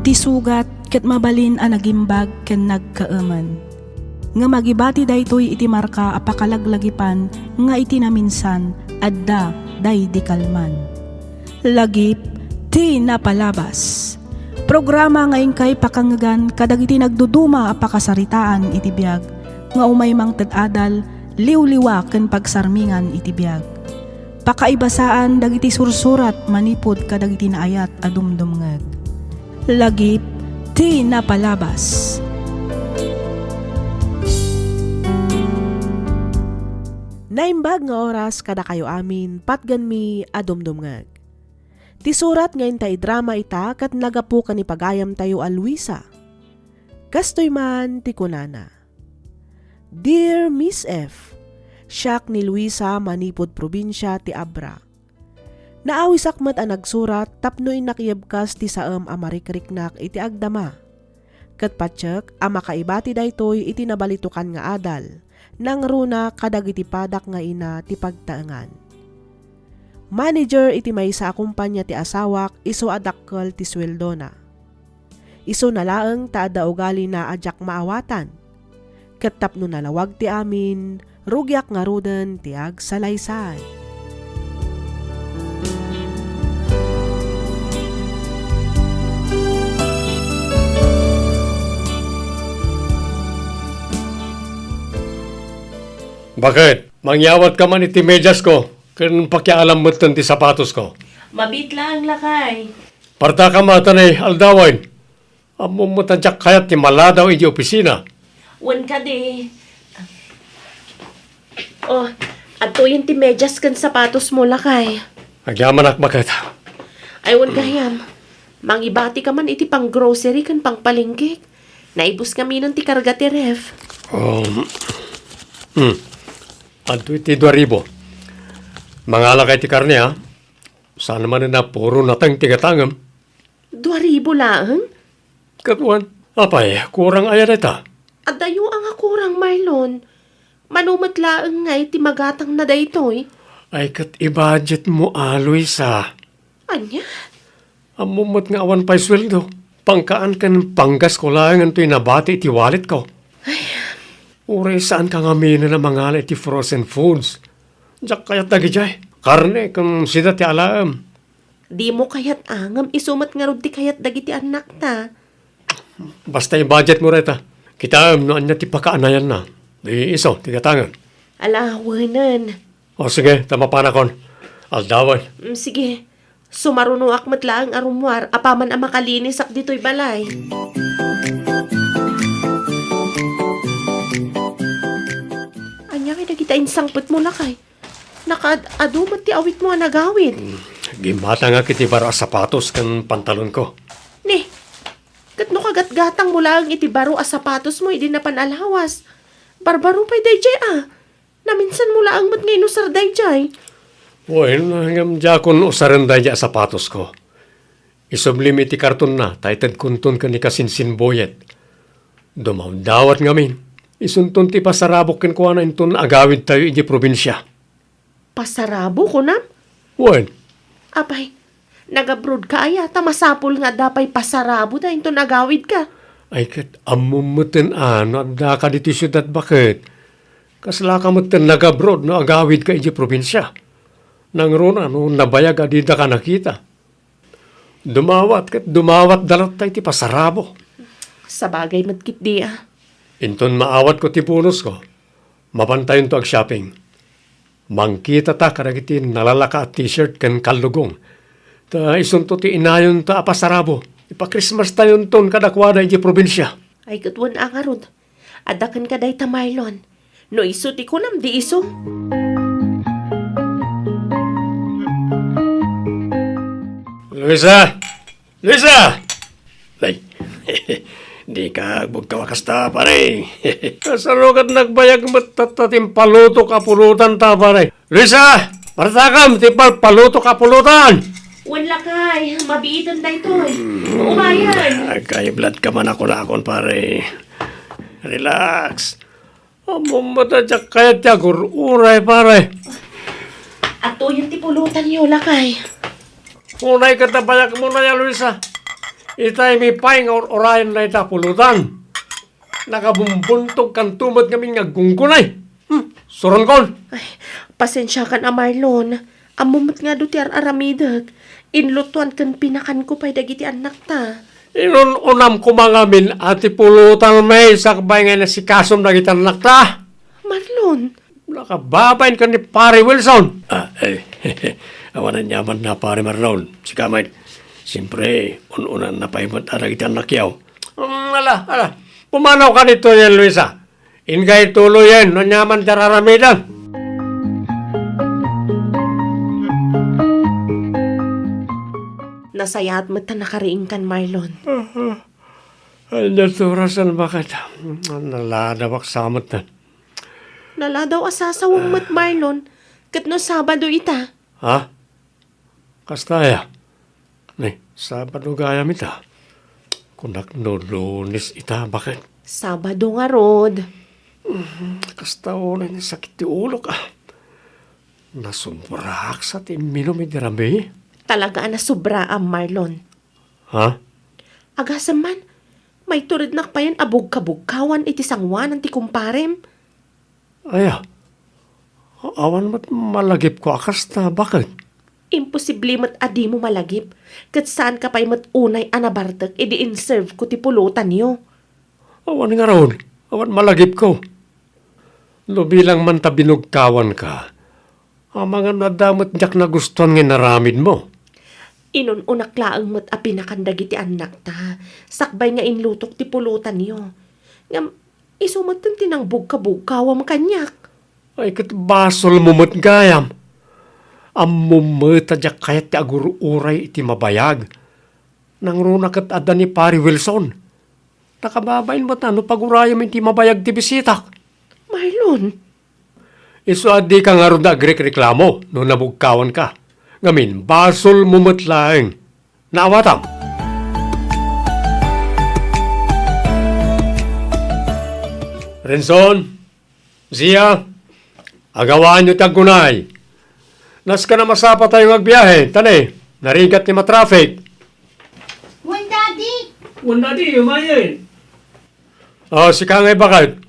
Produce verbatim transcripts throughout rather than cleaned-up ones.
Ti sugat ket mabalin a nagimbag ken nagkaemen. Ngem agibati daytoy iti marka a pakalaglagipan nga iti naminsan, adda daydi kalman. Lagip ti napalabas. Programa nga inkay pakangngegan kadagiti nagduduma a pakasaritaan iti biag nga umay mangted adal, liwliwa ken pagsarmingan iti biag. Pakaibasaan dagiti sursurat manipud kadagiti naayat a dumdumngeg. Lagip ti napalabas. Naimbag nga oras kadakayo amin, patgenmi a dumdumngeg. Ti surat nga inta idrama ita ket naggapu ken ni pagayamtayo a Luisa. Kastoy man ti kunana, "Dear Miss F, siak ni Luisa manipud probinsia ti Abra. Naawisak met a nagsurat tapno innak ibkas ti saem a marikriknak iti agdama. Ket patiek a makaibati daytoy iti nabalitokan nga adal, nangruna kadagiti padak nga ina ti pagtaengan. Manager iti maysa a kumpanya ti asawak, isu a dakkel ti sueldona. Isuna laeng ta adda ugalina a diak maawatan. Ket tapno nalawag ti amin, rugiak ngaruden ti agsalaysay." Baket, mangyawat ka man iti medias ko, ken pakialam metten ti sapatos ko. Mabit laeng, lakay. Parta ka mata ni aldawen. Ammom met a diak kayat ti maladaw iti opisina. Wen kadi. Oh, adtoyen ti medias ken sapatos mo, lakay. Agyamanak, baket. Ay, wen gayam. Mangibati ka man iti pang-grocery ken pangpalengkek. Naibus ngaminen ti karga ti ref. Um, hmm. Adtoy ti dua ribu. Mangala kay ti karne, ha? Saan manen a puro nateng ti gatangem. Dua ribu laeng? Ket wen, apay, kurang aya dayta? Adayo a nga kurang, Marlon. Mano met laeng ngay ti magatangna daytoy? Ay, ket i-budget mo, a, Luisa. Ania? Ammom met nga awan pay sueldo. Pangkaan ken panggasko laengen toy nabati iti walletko. Ay. Uray saanka ngaminen a mangala iti frozen foods. Diak kayat dagidiay. Karne ken sida ti alaem. Dimo kayat a, ngem isu met ngarud ti kayat dagiti annakta. Basta i-budget mo dayta. Kitaem no ania ti pakaanayanna. Di isu ti gatangem. Ala, wenen. O sige, ta mapanakon. Aldawen. Mm, sige. Sumarunoak met laeng a rummuar apaman a makalinisak ditoy balay. Ania ngay dagita insangpet mo, lakay? Nakaad-adu met ti awit mo a nagawid. Hmm, gimmatangak iti baro a sapatos ken pantalon ko. Ni, ket no kagatgatang mo laeng iti baro a sapatos mo idi napan a lawas, barbaro pay daydiay a. Naminsan mo laeng met nga inusar daydiay. Wen, ngem diakon usaren daydiay a sapatos ko. Isublim iti kartonna ta itedkonton ken ni Kasinsin Boyet. Dumawdawat ngamin. Isunton ti pasarabok kenkuana inton agawidtayo idiay probinsia. Pasarabo, kunam? Wen. Apay, nag-abroad ka aya, ta masapul nga adda pay pasaraboda inton agawidka. Ay, ket ammom meten a no addaka ditoy siudad, baket. Kaslaka meten nag-abroad no agawidka idiay probinsia. Nangruna no nabayag a didaka nakita. Dumawat ket dumawatda latta iti pasarabo. Sabagay met ketdi a. Inton maawatko ti bonusko, mapantayonto ag-shopping. Mangkitata kadagiti nalalaka a t-shirt ken kallugong. Ta isunto ti inayonta a pasarabo. Ipa-Christmas-tayonton kadakuada idiay probinsia. Ay, ket wen a ngarud. Adda kenka dayta, Marlon. No isu ti kunam, di isu. Luisa! Luisa! Ay, dika agbugkaw a kasta, pare. Kasano ket nagbayag met tatta ti impalutok a pulutan ta, pare? Luisa! Partakam ti palpalutok a pulutan! Wen lakay, mabiiten daytoy. Umayen. Agkaiblat ka man a kunakon, pare. Relax. Ammom met a diak kayat ti agur-uray, pare. Adtoyen ti pulutanyo, lakay. Unay ket a bayag mo na ya, Luisa. Itay mi pay nga ur-urayan dayta pulutan. Nakabumbuntogkanto met ngamin nga aggunggunay. Hmm, suronkon. Ay, pasensiakan a Marlon. Ammom met nga adu ti ar-aramidek. Inlutoan ken pinakanko pay dagiti annakta. Inun-unam koma ngamin a ti pulutan met sakbay nga inasikasom dagiti annakta. Marlon. Nakababain ken ni Pare Wilson. Ah, eh, awan aniamanna, Pare Marlon. Sika met. Siyempre, un-unanna pay met a dagiti annakyo. Mm, ala, ala. Pumanawka ditoyen, Luisa. Inka ituloyen no aniaman ti ar-aramidem. Nasayaat met ta nakariingkan, Marlon. Ania ti orasen, baket? Naladawak sa met. Naladaw a sasawem met, Marlon. Ket no Sabado ita? Ha? Kasta aya? Ni, Sabado gayam ita. Kunak no Lunes ita, baket? Sabado ngarud. Mhm, kasta unay nasakit ti ulok, ah. Nasobraak sa ti imminum idi rabii. Talaga a nasobraam, Marlon. Ha? Agasem man, maiturednak payen a bugkabugkawan iti sangoanan ti kumparem. Aya, awan met malagipko a kasta, baket? Imposible met a dimo malagip, ket saanka pay met unay a nabartek idi inserveko ti pulutanyo. Awan ngarud, awan malagipko. No bilang man ta binugkawanka, amangan no adda met diak nagustuan nga inaramidmo. Inun-unak laeng met a pinakan dagiti annakta, sakbay nga inlutok ti pulutanyo. Ngem, isu metten ti nangbugkabugkawam kaniak. Ay, ket basolmo met gayam. Ammom met a diak kayat ti agur-uray iti mabayag. Nangruna ket adda ni Pare Wilson. Nakababain met a no pagurayam iti mabayag ti bisitak. Marlon. Isu a dika ngarud a agrekreklamo no nabugkawanka. Ngamin, basolmo met laeng. Naawatam. Renson, Zia, agawaanyo ti aggunay. Nasken a masapatayo nga agbiahe, ta ne, narigat ti matraffic. Wen, Daddy! Wen, Daddy, umayen. O, sika ngay, baket.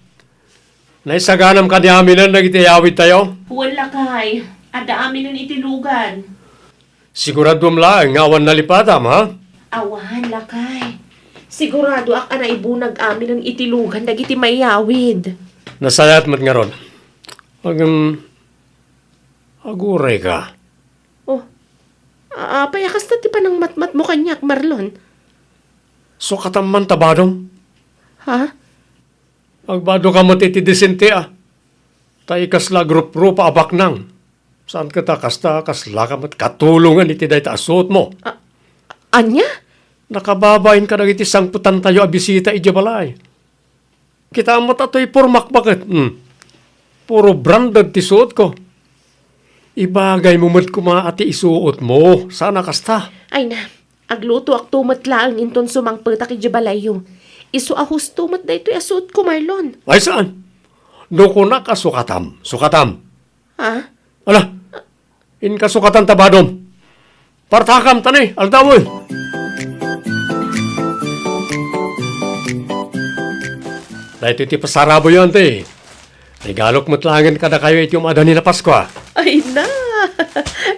Naisaganam kadi aminen dagiti iyawidtayo? Wen, lakay. Adda aminen iti lugan. Siguraduem laeng nga awan nalipadam, ha? Awan, lakay. Siguradoak a naibunag aminen iti lugan dagiti maiyawid. Nasayaat met ngarud. Ngem, agurayka. O, a-, apay a kasta ti panangmatmatmo kaniak, Marlon? Sukatam man ta badom. Ha? Agbado ka met iti disente, a. Ta ikasla agruprupa a baknang. Saan ket a kasta, kasla ka met katulongen iti dayta a suotmo. A-, ania? Nakababain kadagiti sangpetantayo a bisita idiay balay. Kitaem met a toy pormak, baket. Hmm. Puro branded ti suotko. Ibagaymo met koma a ti isuotmo, saan a kasta. Ay na, aglutoakto met laeng inton sumangpetak idiay balayyo. Isu a husto met daytoy a suotko, Marlon. Ay, saan? No kunak a sukatam, sukatam. Ha? Ala, inka sukatan ta badom. Partakam, ta ne, aldawen. Daytoy ti pasaraboyo, anti. Regalok met laengen kadakayo iti umadanina Paskua. Ay na!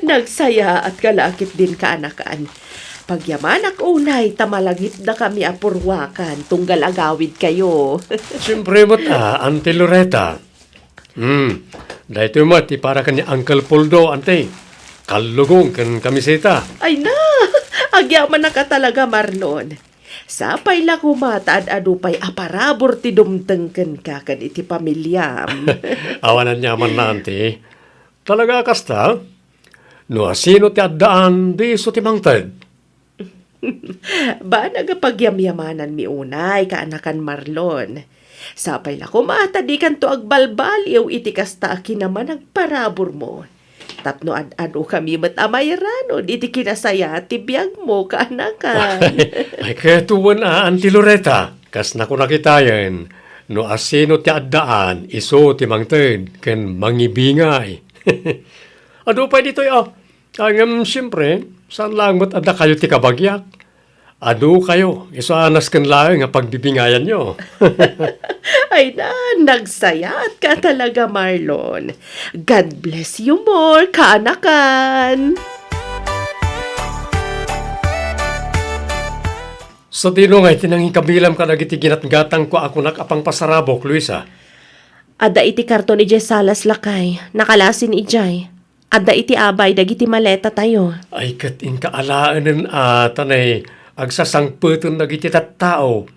Nagsayaatka la ketdin, kaanakan. Pagyamanak unay ta malagipdakami a purwakan tunggal agawidkayo. Siempre met, a, Auntie Loretta. Hmm, daytoy met ti para ken ni Uncle Poldo, anti. Kallugong ken kamiseta. Ay na! Agyamanak a talaga, Marlon. Sapay la koma ta ad-adu pay a parabur ti dumteng kenka ken iti pamiliam. Awan aniamanna, anti. Talaga a kasta? No asino ti addaan, di isu ti mangted. Banag a pagyamyamananmi unay, kaanakan Marlon. Sapay la koma ta dikanto agbalbaliw iti kasta a kinamanagparaburmo. Tapno ad-adukami met a mairanud iti kinasayaat ti biagmo, kaanakan. Ay, ket wen a, Auntie Loretta, kas nakunak itayen, no asino ti addaan, isu ti mangted ken mangibingay. Adu pay ditoy, a. Ngem, siempre, saan laeng met a dakayo ti kabagiak. Adu kayo, isu a nasken laeng a pagbibingayanyo. Ay na, nagsayaatka talaga, Marlon. God bless you more, kaanakan. Sadino nga iti nangikabilam kadagiti ginatgatangko a kunak a pangpasarabok, Luisa? Adda iti karton idiay salas, lakay. Nakalasin idiay. Adda iti abay dagiti maletatayo. Ay, ket inka alaenen a ta nay agsasangpeten dagiti tattao.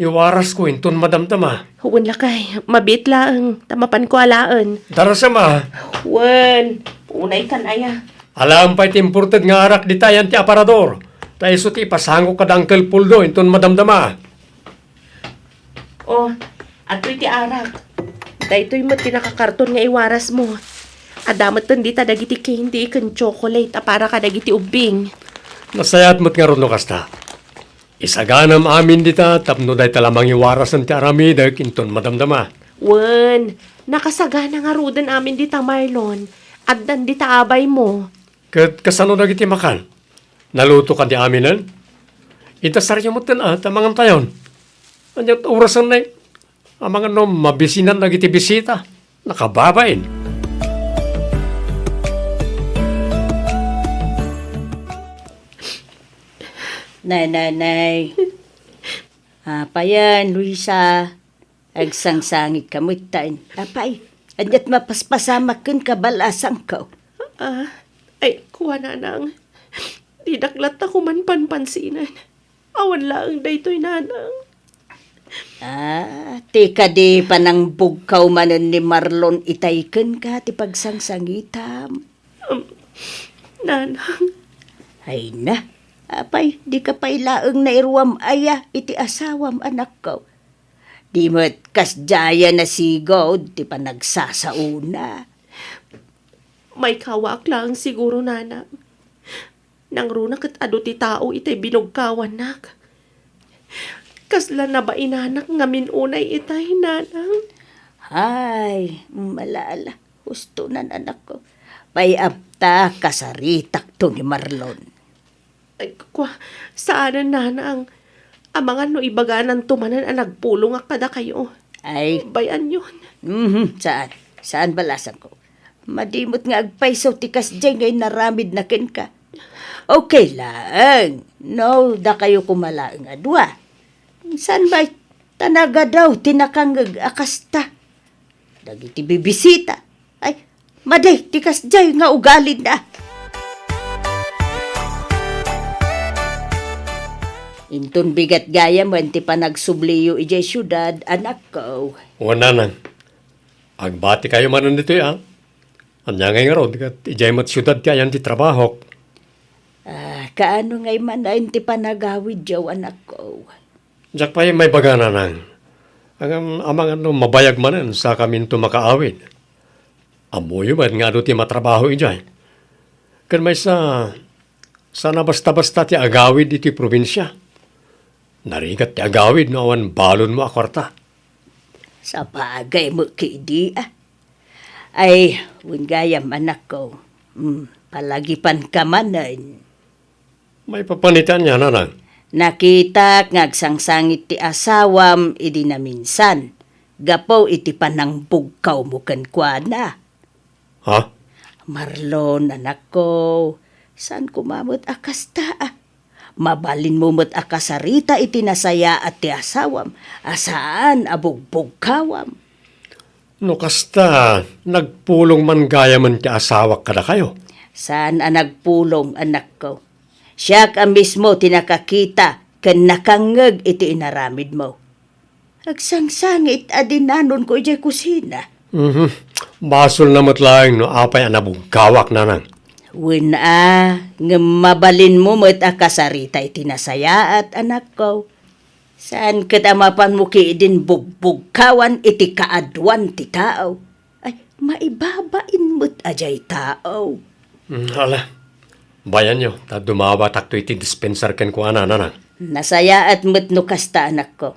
Iwarasko inton madamdama. Wen, lakay, mabiit laeng, ta mapanko alaen. Darasem a. Wen, unay kan aya. Alaem pay ti imported nga arak dita yan ti aparador. Ta isu ti ipasango kada Uncle Poldo inton madamdama. Oh, adtoy ti arak. Daytoy met ti nakakarton nga iwarasmo. Adda metten dita dagiti candy ken chocolate a para kadagiti ubbing. Nasayaat met ngarud no kasta. Isaganam amin dita tapno dayta la mangiwarasen ti aramidek inton madamdama. Wen, nakasagana ngaruden amin dita, Marlon. Addan dita abaymo. Ket kasano dagiti makan? Naluto kadi aminen? Idasaryo metten a, ta mangantayon. Ania orasen nay? Amangan no mabisinan dagiti bisita. Nakababain. Nay, nay, nay. Apayen, Luisa. Agsangsangitka metten. Apay, aniat mapaspasamak kenka, balasangko? Ah, ay, kua, nanang. Didak latta koma panpansinen. Awan laeng daytoy, nanang. Ah, ti kadi panangbugkaw manen ni Marlon itay kenka ti pagsangsangitam? Um, nanang. Ay na, apay, dika pay laeng nairuam aya iti asawam, anakko? Di met kasdiay a nasigud ti panagsasaona. Maikawaak laeng siguro, nanang. Nangruna ket adu ti tao itay binugkawannak. Kasla nabainanak ngamin unay itay, nanang. Ay, malala. Husto nan, anakko. Pay-apta, kasaritakto ni Marlon. Ay, kua, saanen, nanang. Amangan no ibagananto manen a nagpulongak kadakayo. Ay. Bay-anyon. Mhm, saan. Saan, balasangko. Madi met nga agpayso ti kasdiay nga inaramidna kenka. Okay laeng. No, dakayo koma laeng a dua. Saan bay, ta nagadaw ti nakangngeg a kasta. Dagiti bibisita. Ay, madi ti kasdiay nga ugalina. Inton bigat gayamen ti panagsubliyo idiay siudad, anakko. Wen, nanang. Agbatikayo manen ditoy, a? Ania ngay ngarud ket idiay met siudad ti ayan ti trabahok? Ah, kaano ngay manen ti panagawidyo, anakko? Diak pay maibaga, nanang. Ngem amangan no mabayag manen sakaminto makaawid. Ammoyo met nga adu ti matrabaho idiay. Ken maysa, saan a basta-basta ti agawid iti probinsia. Narigat ti agawid no awan balonmo a kuarta. Sabagay met ketdi, a. Ay, wen gayam, anakko. Mm, palagipanka manen. Maipapan iti ania, nanang? Nakitak nga agsangsangit ti asawam idi naminsan, gapu iti panangbugkawmo kenkuana. Ha? Marlon, anakko, saan koma met a kasta, a. Mabalinmo met a kasarita iti nasayaat ti asawam, a saan a bugbugkawam. No kasta, nagpulong man gayamen ti asawak kadakayo? Saan a nagpulong, anakko. Siak a mismo ti nakakita ken nakangngeg iti inaramidmo. Agsangsangit a dinanonko idiay kusina. Mhm. Basolna met laeng no apay a nabugkawak, nanang. Wen a, ngem mabalinmo met a kasarita iti nasayaat, anakko. Saan ket a mapanmo ketdin bugbugkawan iti kaaduan ti tao. Ay, maibabain met a diay tao. Mm, ala. Bayanyo, ta dumawatakto iti dispensar kenkuana, nanang. Nasayaat met no kasta, anakko.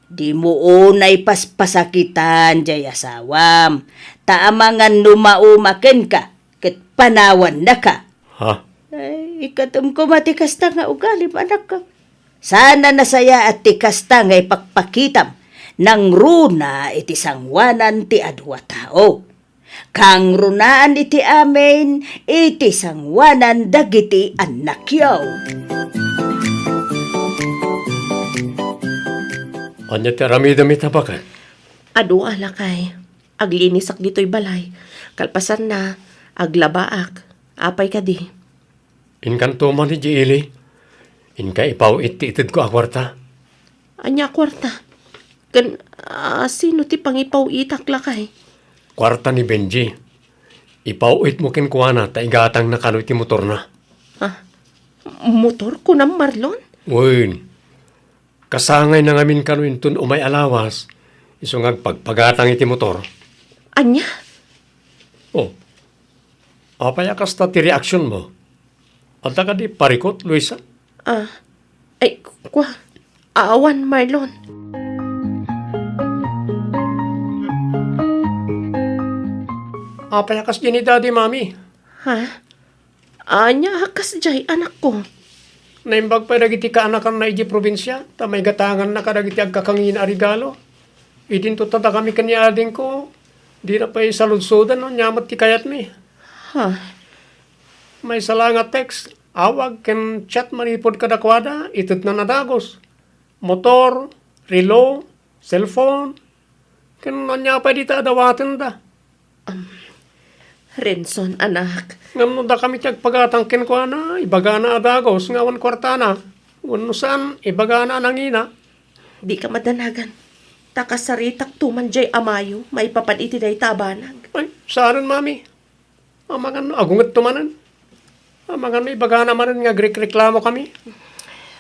Dimo unay paspasakitan diay asawam, ta amangan no mauma kenka, ket panawannaka. Ha? Ay, ikatem koma ti kasta nga ugalim, anakko. Saan a nasayaat ti kasta nga ipakpakitam, nangruna iti sangoanan ti adu a tao. Kangrunaan iti amin iti sangoanan dagiti annakyo. Ania ti aramidem ita, baket? Adu a, lakay. Aglinisak ditoy balay. Kalpasanna, aglabaak. Apay kadi? Inkanto man idiay ili. Inka ipaw-it ti itedko a kuarta. Ania a kuarta? Ken, ah, sino ti pangipaw-itak, lakay? Kuarta ni Benji. Ipaw-itmo kenkuana ta igatangna kano iti motorna. Ah, motor, kunam, Marlon? Wen. Kasangayna ngamin kano inton umay a lawas, isu nga agpagpagatang iti motor. Ania? Oh. Apay a kasta ti reaksionmo? Adda kadi parikut, Luisa? Ah, ay, kua, awan, Marlon. Apay a kasdiay ni Daddy, Mami? Ha? Ania a kasdiay, anakko? Naimbag pay dagiti kaanakanna idiay probinsia, ta maigatanganna kadagiti agkakangina a regalo. Idinto ta dakami ken ni adingko, dina pay saludsodan no ania met ti kayatmi. Ha? Maysa la nga text, awag ken chat manipud kadakuada, itedna a dagus. Motor, relo, cellphone, ken ania pay dita a dawatenda. Am, Renson, anak. Ngem no dakami ti agpagatang kenkuana, ibagana a dagus nga awan kuartana. Wenno saan, ibagana a nangina. Dika madanagan. Ta kasaritakto man diay a Mayo maipapan iti dayta a banag. Ay, saanen, Mami. Amangan no agungetto manen. Amangan no ibagana manen nga agrekreklamokami.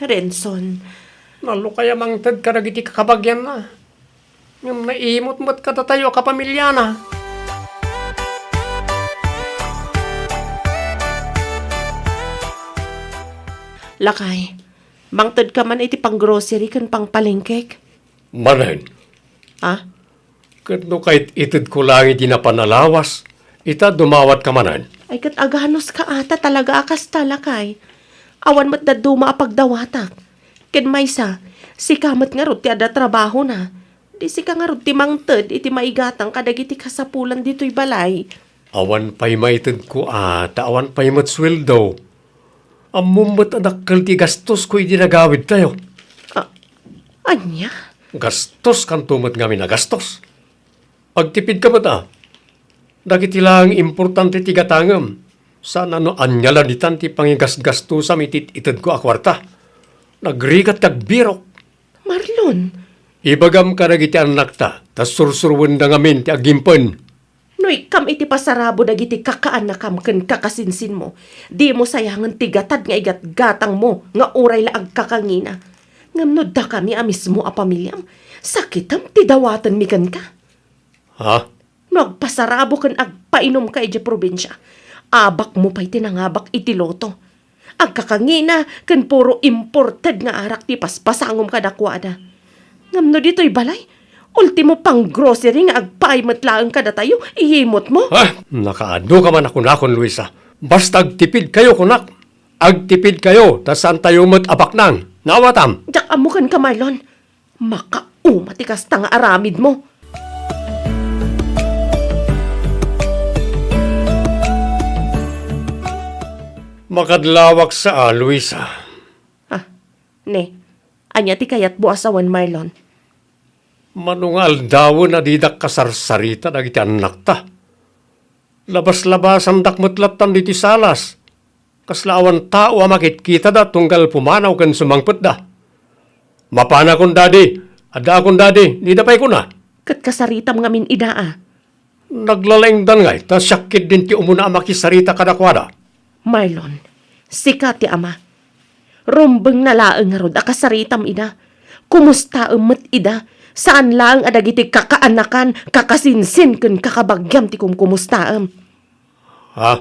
Renson. Nalukay a mangted kadagiti kakabagianna. Ngem naimut met kadatayo a kapamiliana. Lakay, mangtedka man iti panggrocery ken pangpalengkek? Manen. Ah? Ket no kait-itedko laeng iti napan a lawas, ita dumawatka manen. Ay, ket aganuska a ta talaga a kasta, lakay. Awan met dadduma a pagdawatak. Ken maysa, sika met ngarud ti adda trabahona. Di sika ngarud ti mangted iti maigatang kadagiti kasapulan ditoy balay. Awan pay maitedko a ta awan pay met sueldo. Ammom met a dakkel ti gastosko idi nagawidtayo. A-, ania? Gastos, kanto met ngamin a gastos. Agtipidka met a. Dagiti laeng importante ti gatangem. Saan a no ania la ditan ti pangigasgastusam iti itedko a kuarta. Nagrigat ti agbirok. Marlon! Ibagam kadagiti annakta, ta sursuroenda ngamin ti agimpen. No ikkam iti pasarabo dagiti kakaanakam ken kakasinsinmo, dimo sayangen ti gatad nga igatgatangmo nga uray la agkakangina. Ngem no dakami a mismo a pamiliam, sakitem ti dawatenmi kenka. Ha? No agpasarabo ken agpainumka idiay probinsia, abakmo pay ti nangabak iti loto. Agkakangina ken puro imported nga arak ti paspasangom kadakuada. Ngem no ditoy balay, ultimo panggrocery nga agpaay met laeng kadatayo, iyimutmo. Ah, nakaadu ka man a kunakon, Luisa. Basta agtipidkayo, kunak. Agtipidkayo, ta saantayo met a baknang. Naawatam? Diak ammo kenka, Marlon. Makauma ti kasta nga aramidmo. Makadlawak sa a, Luisa. Ah, ne, ania ti kayatmo a sawen, Marlon? Mano nga aldawen a didak kasarsarita dagiti annakta. Labas-labasandak met lattan ditoy salas. Kasla awan tao a makitkitada tunggal pumanaw ken sumangpetda. Mapanakon, Daddy. Addaakon, Daddy. Dida pay kuna. Ket kasaritam ngamin ida a. Naglalaingdan ngay, ta siak ketdin ti umuna a makisarita kadakuada. Marlon, sika ti ama. Rumbengna laeng ngarud a kasaritam ida. Kumustaem met ida. Saan laeng a dagiti kakaanakan, kakasinsin ken kakabagiam ti kumkumustaem. Ha?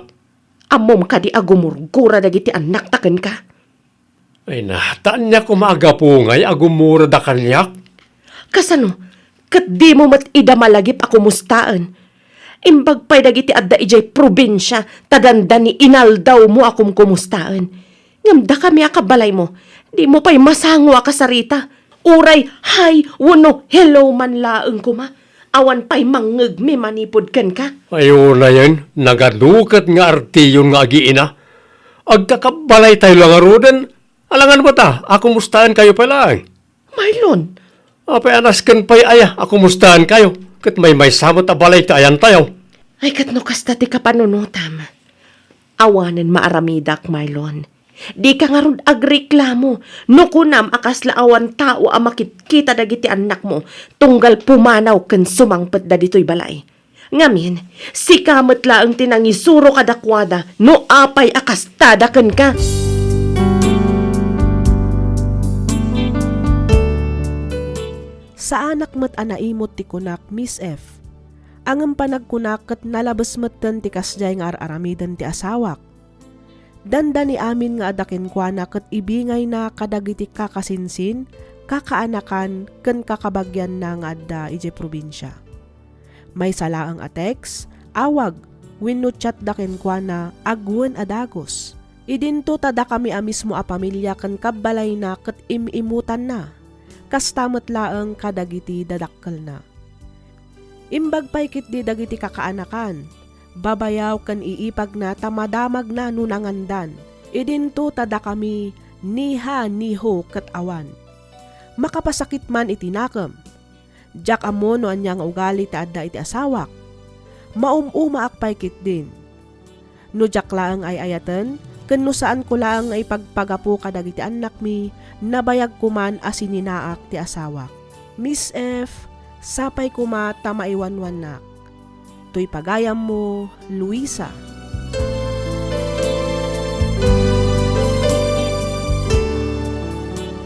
Ammom kadi a gumurgura dagiti annakta kenka? Ay na, ta ania koma a gapu ngay a gumurada kaniak? Kasano? Ket dimo met ida malagip a kumustaen? Imbag pay dagiti adda idiay probinsia ta dandani inaldawmo a kumkumustaen. Ngem dakami a kabalaymo, dimo pay masango a kasarita. Uray hi wenno hello man laeng koma, awan pay mangngegmi manipud kenka. Ay, unayen, nagadu ket nga artiyon nga agiina. Agkakabalaytayo la ngaruden, alangan met a kumustaenkayo pay laeng. Marlon. Apay a nasken pay aya a kumustaenkayo, ket maymaysa met a balay ti ayantayo. Ay, ket no kasta ti kapanunotam, awanen maaramidak, Marlon. Dika ngarud agreklamo no kunam a kasla awan tao a makitkita dagiti annakmo tunggal pumanaw ken sumangpetda ditoy balay. Ngamin, sika met laeng ti nangisuro kadakuada no apay a kastada kenka. Saanak met a naimut ti kunak, Miss F. Ngem panagkunak ket nalabes metten ti kasdiay nga ar-aramiden ti asawak. Dandani amin nga adda kenkuana ket ibingayna kadagiti kakasinsin, kakaanakan, ken kakabagianna nga adda idiay probinsia. Maysa laeng a text, awag, wenno chatda kenkuana agwen a dagus. Idinto ta dakami a mismo a pamilia ken kabbalayna ket im-imutanna. Kasta met laeng kadagiti dadakkelna. Imbag pay ketdi dagiti kakaanakan, babayaw ken iipagna ta madamagna no nangandan. Idinto ta dakami ni ha ni ho ket awan. Makapasakit man iti nakem. Diak ammo no ania nga ugali ti adda iti asawak. Maum-umaak pay ketdin. No diak laeng ay-ayaten, ken no saanko laeng nga ipagpagapu kadagiti annakmi, nabayagko man a sininaak ti asawak. Miss F, sapay koma ta maiwanwannak. Toy pagayammo, Luisa.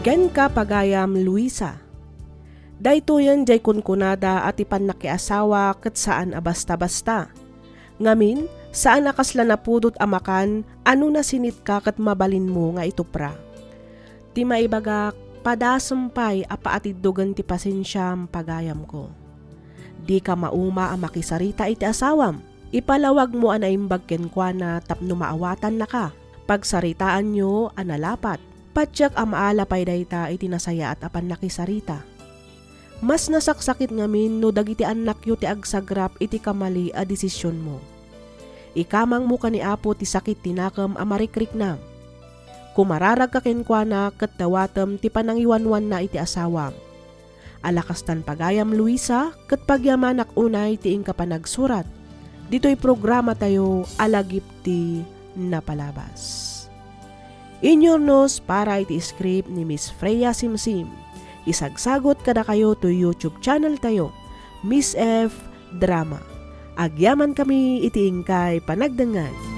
Kenka, pagayam Luisa. Daytoyen diay kunkunada a ti pannakiasawa ket saan a basta-basta. Ngamin, saan a kasla napudot a makan a no nasinitka ket mabalinmo nga itupra. Ti maibagak, padasem pay a paatiddogen ti pasensiam, pagayamko. Dika mauma a makisarita iti asawam. Ipalawagmo a naimbag kenkuana tapno maawatannaka. Pagsaritaanyo a nalapat. Patiek a maala pay dayta iti nasayaat a pannakisarita. Mas nasaksakit ngamin no dagiti annakyo ti agsagrap iti kamali a desisionmo. Ikamangmo ken ni Apo ti sakit ti nakem a marikriknam. Kumararagka kenkuana ket dawatem ti panangiwanwanna iti asawam. Ala kastan, pagayam Luisa, ket pagyamanak unay ti inka panagsurat ditoy programatayo a Lagip ti Napalabas. Inyurnos para iti script ni Miss Freya Simsim. Isagsagut kadakayo toy YouTube channel tayo, Miss F Drama. Agyamankami iti inkay panagdengngeg.